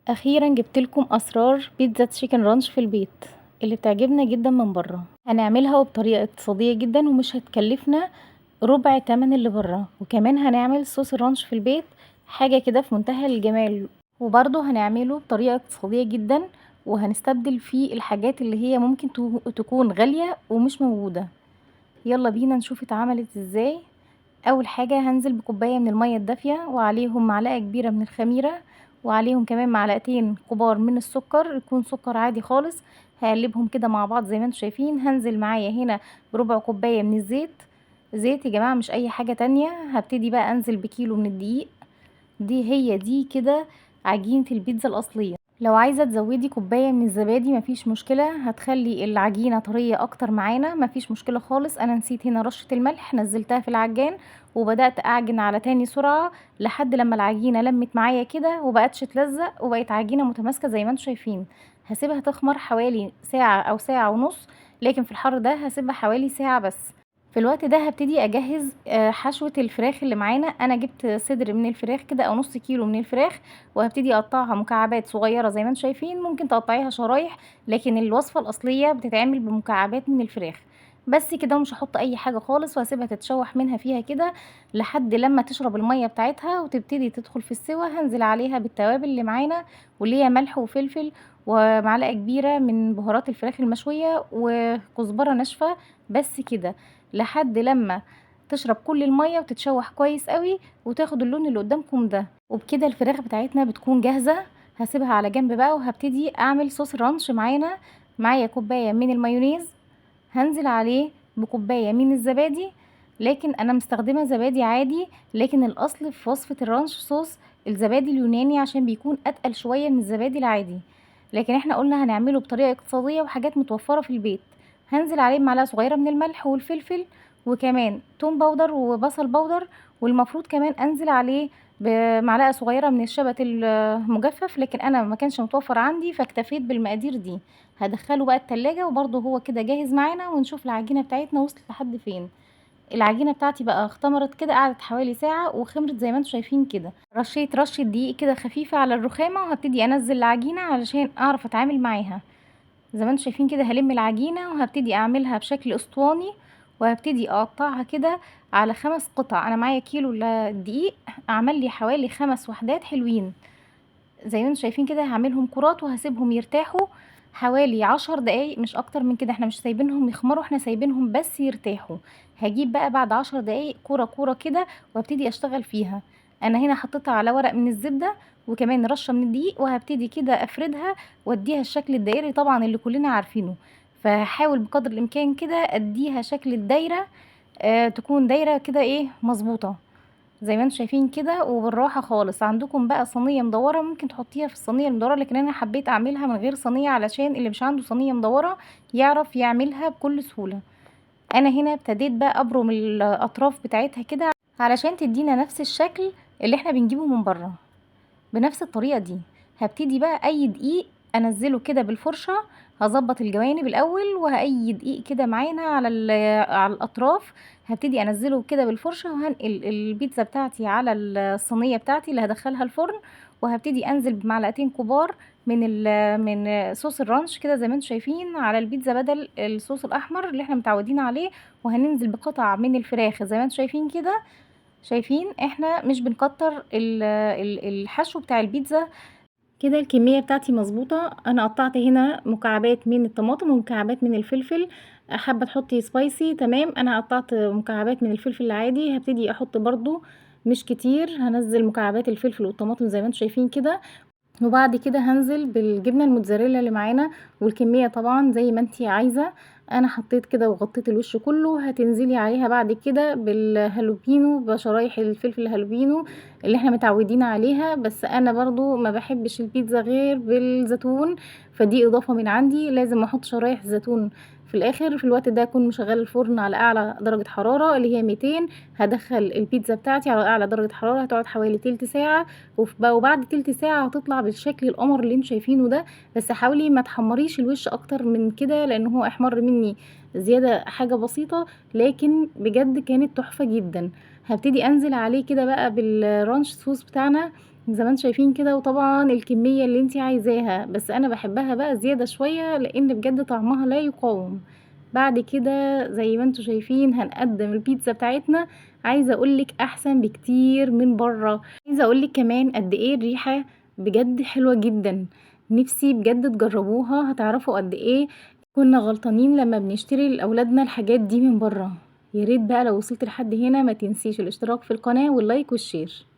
أخيرا جبت لكم أسرار بيتزا chicken ranch في البيت اللي بتعجبنا جدا من بره. هنعملها وبطريقة اقتصادية جدا ومش هتكلفنا ربع تمن اللي بره، وكمان هنعمل صوص ال ranch في البيت، حاجة كده في منتهى الجمال، وبرضه هنعمله بطريقة اقتصادية جدا وهنستبدل فيه الحاجات اللي هي ممكن تكون غالية ومش موجودة. يلا بينا نشوف اتعملت ازاي. اول حاجة هنزل بكوباية من المية الدافية وعليهم معلقة كبيرة من الخميرة وعليهم كمان معلقتين كبار من السكر، يكون سكر عادي خالص. هقلبهم كده مع بعض زي ما انتم شايفين. هنزل معايا هنا بربع كوباية من الزيت، زيت يا جماعة مش اي حاجة تانية. هبتدي بقى انزل بكيلو من الدقيق، دي هي دي كده عجينة البيتزا الأصلية. لو عايزة تزودي كوباية من الزبادي مفيش مشكلة، هتخلي العجينة طرية اكتر معانا، مفيش مشكلة خالص. انا نسيت هنا رشة الملح، نزلتها في العجان وبدأت اعجن على تاني سرعة لحد لما العجينة لمت معايا كده وبقتش تلزق وبقت عجينة متماسكة زي ما انتم شايفين. هسيبها تخمر حوالي ساعة او ساعة ونص، لكن في الحر ده هسيبها حوالي ساعة بس. في الوقت ده هبتدي اجهز حشوة الفراخ اللي معانا. انا جبت صدر من الفراخ كده او نص كيلو من الفراخ، وهبتدي اقطعها مكعبات صغيرة زي ما انتم شايفين. ممكن تقطعيها شرايح، لكن الوصفة الاصلية بتتعمل بمكعبات من الفراخ بس كده، ومش هحط اي حاجة خالص، وهسيبها تتشوح منها فيها كده لحد لما تشرب المية بتاعتها وتبتدي تدخل في السوا. هنزل عليها بالتوابل اللي معانا واللي هي ملح وفلفل ومعلقة كبيرة من بهارات الفراخ المشوية وكزبرة ناشفة بس كده، لحد لما تشرب كل المية وتتشوح كويس قوي وتاخد اللون اللي قدامكم ده. وبكده الفراخ بتاعتنا بتكون جاهزة. هسيبها على جنب بقى وهبتدي اعمل صوص ال ranch. معايا كوباية من المايونيز، هنزل عليه بكوباية من الزبادي، لكن انا مستخدمة زبادي عادي، لكن الاصل في وصفة ال ranch sauce الزبادي اليوناني عشان بيكون اتقل شوية من الزبادي العادي، لكن احنا قلنا هنعمله بطريقة اقتصادية وحاجات متوفرة في البيت. هنزل عليه بمعلقة صغيرة من الملح والفلفل وكمان توم powder وبصل powder، والمفروض كمان انزل عليه بمعلقة صغيرة من الشبت المجفف، لكن انا ما كانش متوفر عندي فاكتفيت بالمقادير دي. هدخله بقى التلاجة وبرضه هو كده جاهز معانا، ونشوف العجينة بتاعتنا وصلت لحد فين. العجينة بتاعتي بقى اختمرت كده، قعدت حوالي ساعة وخمرت زي ما انتم شايفين كده. رشيت رشة دقيق كده خفيفة على الرخامة وهبتدي انزل العجينة علشان اعرف اتعامل معاها. زي ما انتم شايفين كده هلم العجينة وهبتدي اعملها بشكل اسطواني، وهبتدي اقطعها كده على 5 قطع. انا معايا كيلو دقيق، اعمل لي حوالي 5 وحدات حلوين زي ما انتم شايفين كده. هعملهم كرات وهسيبهم يرتاحوا حوالي 10 دقايق، مش اكتر من كده. احنا مش سايبينهم يخمروا، احنا سايبينهم بس يرتاحوا. هجيب بقى بعد 10 دقايق كرة كرة كده وابتدي اشتغل فيها. انا هنا حطيتها على ورق من الزبدة وكمان رشة من الدقيق، وهبتدي كده افردها واديها الشكل الدائري طبعا اللي كلنا عارفينه. فحاول بقدر الامكان كده اديها شكل الدايرة، تكون دايرة كده مظبوطة زي ما انتم شايفين كده، وبالراحة خالص. عندكم بقى صينية مدورة ممكن تحطيها في الصينية المدورة، لكن انا حبيت اعملها من غير صينية علشان اللي مش عنده صينية مدورة يعرف يعملها بكل سهولة. انا هنا ابتديت بقى ابرم الاطراف بتاعتها كده علشان تدينا نفس الشكل اللي احنا بنجيبه من بره بنفس الطريقة دي. هبتدي بقى اي دقيق انزله كده بالفرشة، هظبط الجوانب الاول، وهأي دقيق كده معانا على الاطراف هبتدي انزله كده بالفرشة، وهنقل البيتزا بتاعتي على الصينية بتاعتي اللي هدخلها الفرن، وهبتدي انزل بمعلقتين كبار من صوص الرانش كده زي ما انتم شايفين على البيتزا بدل الصوص الاحمر اللي احنا متعودين عليه، وهننزل بقطع من الفراخ زي ما انتم شايفين كده. شايفين احنا مش بنكتر الحشو بتاع البيتزا كده. الكمية بتاعتي مظبوطة. انا قطعت هنا مكعبات من الطماطم ومكعبات من الفلفل، حابة تحطي سبايسي تمام. انا قطعت مكعبات من الفلفل العادي، هبتدي احط برضو مش كتير، هنزل مكعبات الفلفل والطماطم زي ما انتم شايفين كده، وبعد كده هنزل بالجبنة الموتزاريلا اللي معانا، والكمية طبعا زي ما انتي عايزة. انا حطيت كده وغطيت الوش كله. هتنزلي عليها بعد كده بالهالوبينو، بشرايح الفلفل الهالوبينو اللي احنا متعودين عليها، بس انا برضو ما بحبش البيتزا غير بالزيتون، فدي اضافة من عندي، لازم احط شرايح زيتون في الاخر. في الوقت ده اكون مشغله الفرن على اعلى درجة حرارة اللي هي 200، هدخل البيتزا بتاعتي على اعلى درجة حرارة، هتقعد حوالي تلت ساعة، وبعد تلت ساعة هتطلع بالشكل القمر اللي انتوا شايفينه ده. بس حاولي ما تحمريش الوش اكتر من كده لان هو احمر مني زيادة حاجة بسيطة، لكن بجد كانت تحفة جدا. هبتدي انزل عليه كده بقى بالرانش صوص بتاعنا زي ما انتم شايفين كده. وطبعا الكمية اللي انتي عايزاها، بس انا بحبها بقى زيادة شوية لان بجد طعمها لا يقاوم. بعد كده زي ما انتم شايفين هنقدم البيتزا بتاعتنا. عايزه اقولك احسن بكتير من بره. عايزه اقولك كمان قد ايه الريحة بجد حلوة جدا، نفسي بجد تجربوها، هتعرفوا قد ايه كنا غلطانين لما بنشتري لاولادنا الحاجات دي من بره. يا ريت بقى لو وصلت لحد هنا ما تنسيش الاشتراك في القناة وال like وال share.